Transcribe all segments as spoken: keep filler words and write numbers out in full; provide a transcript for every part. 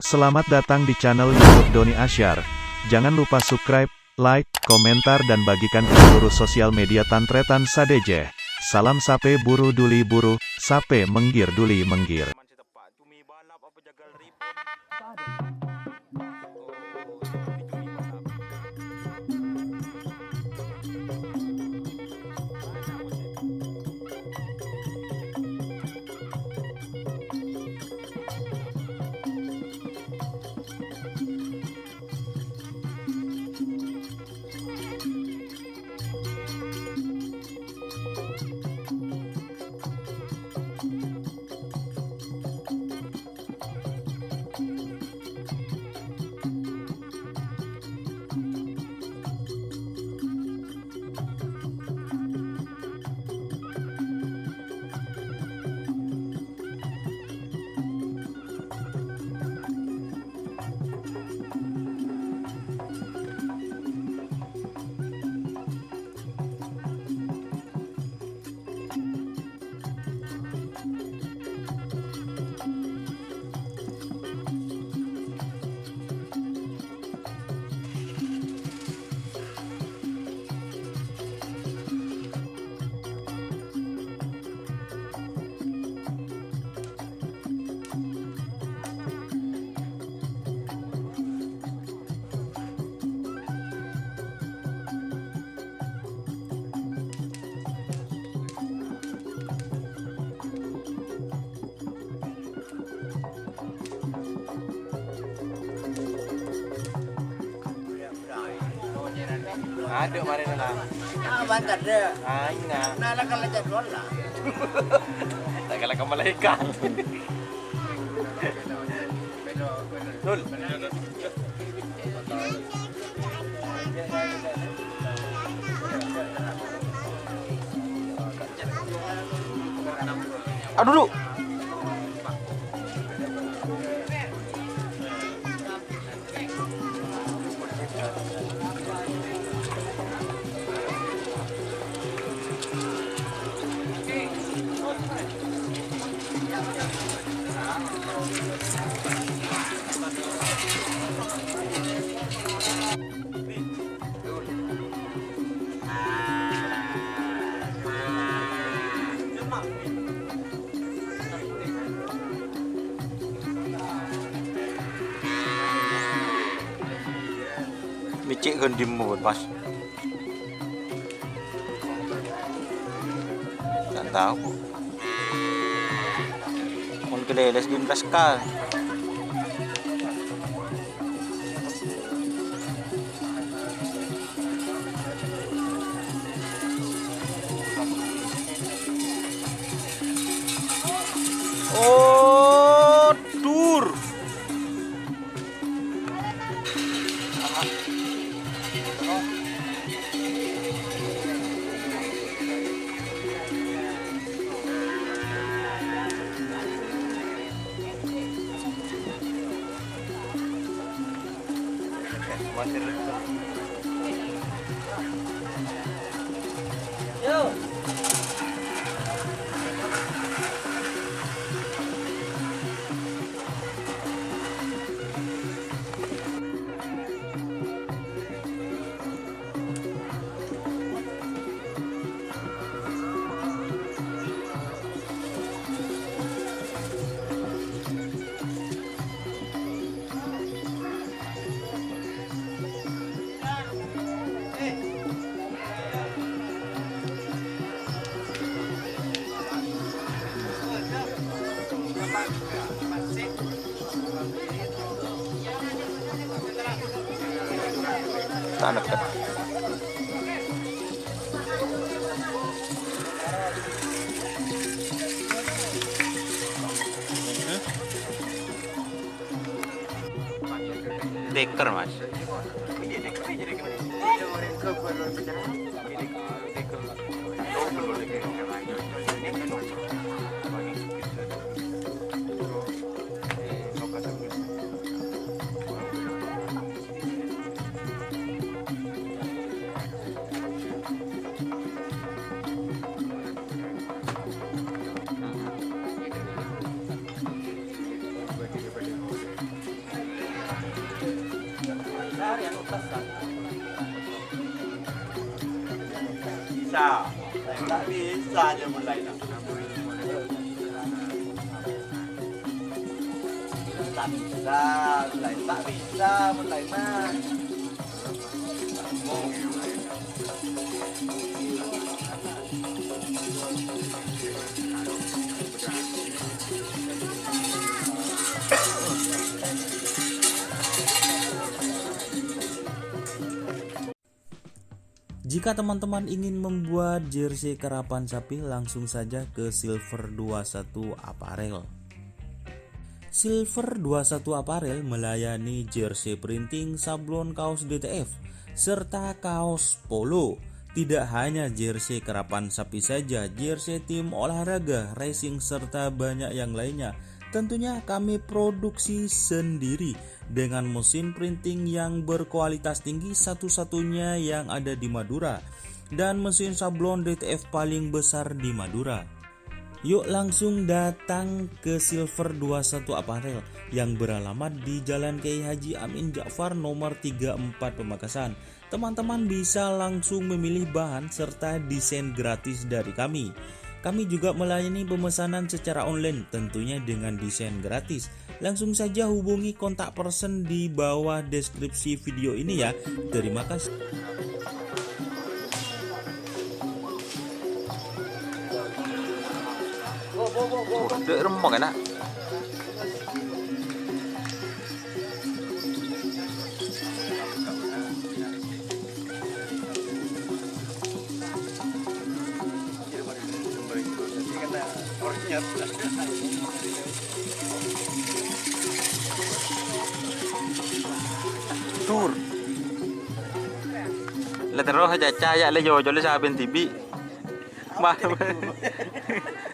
Selamat datang di channel YouTube Doni Asyar. Jangan lupa subscribe, like, komentar, dan bagikan ke seluruh sosial media Tan Tretan sadhâjâ. Salam sapè buru duli buru, sapè mèngghir duli mèngghir. Adhu, marèna, Kang. Ah, bân tadâ'. Ah, enggak. Nah, la kala jadwal, la. La kala ka malaikat. Dul. Adhu, dulu. Mè' cè' ghân dimma, Bun, pas? Nggak tahu. Mon kalèlès dimma, pas, Kang. Oh, dur. Tanek, kan? Deker, Mas. Bisa, ta' bisa aja mulai, nah. Ta' bisa, mulai, ta' bisa mulai, nah. Jika teman-teman ingin membuat jersey karapan sapi, langsung saja ke Silver dua satu Apparel. Silver dua satu Apparel melayani jersey printing, sablon kaos D T F, serta kaos polo. Tidak hanya jersey karapan sapi saja, jersey tim olahraga, racing, serta banyak yang lainnya. Tentunya kami produksi sendiri dengan mesin printing yang berkualitas tinggi, satu-satunya yang ada di Madura, dan mesin sablon D T F paling besar di Madura. Yuk langsung datang ke Silver dua satu Apparel yang beralamat di Jalan Kiai Haji Amin Ja'far nomor tiga empat Pamekasan. Teman-teman bisa langsung memilih bahan serta desain gratis dari kami. Kami juga melayani pemesanan secara online, tentunya dengan desain gratis. Langsung saja hubungi kontak person di bawah deskripsi video ini ya. Terima kasih. Tuh, dek rembang enak. Dur. La terro caca ya le jojol saben tibi. Mah.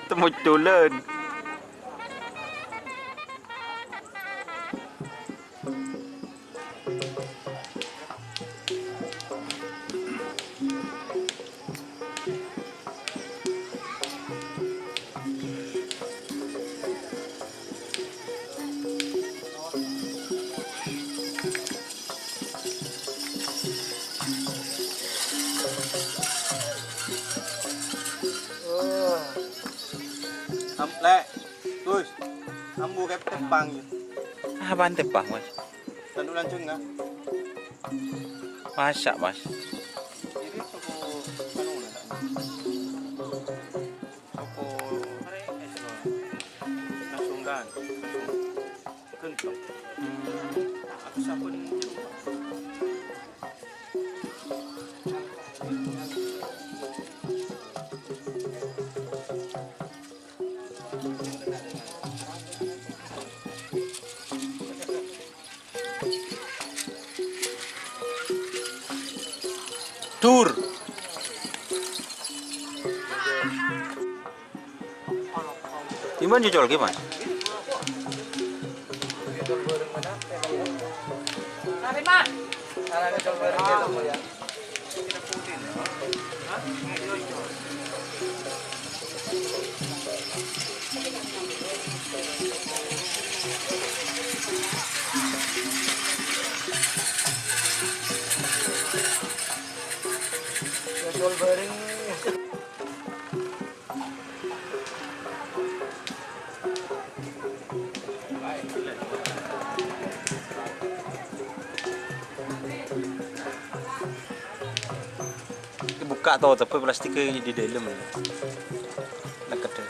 Temu culen. Amplek. Gus, ambu kep tepang, ya. Apaan tepang, Mas? Tanu lancung, nggak? Masak, Mas. Ini toko, anu, nggak? Toko, langsung kan? Langsung. Gentong. Aku sabun. Dur. Gimana jujur gimana? Jujur bareng. Buka to, tapi plastik di dalam. Leket deh.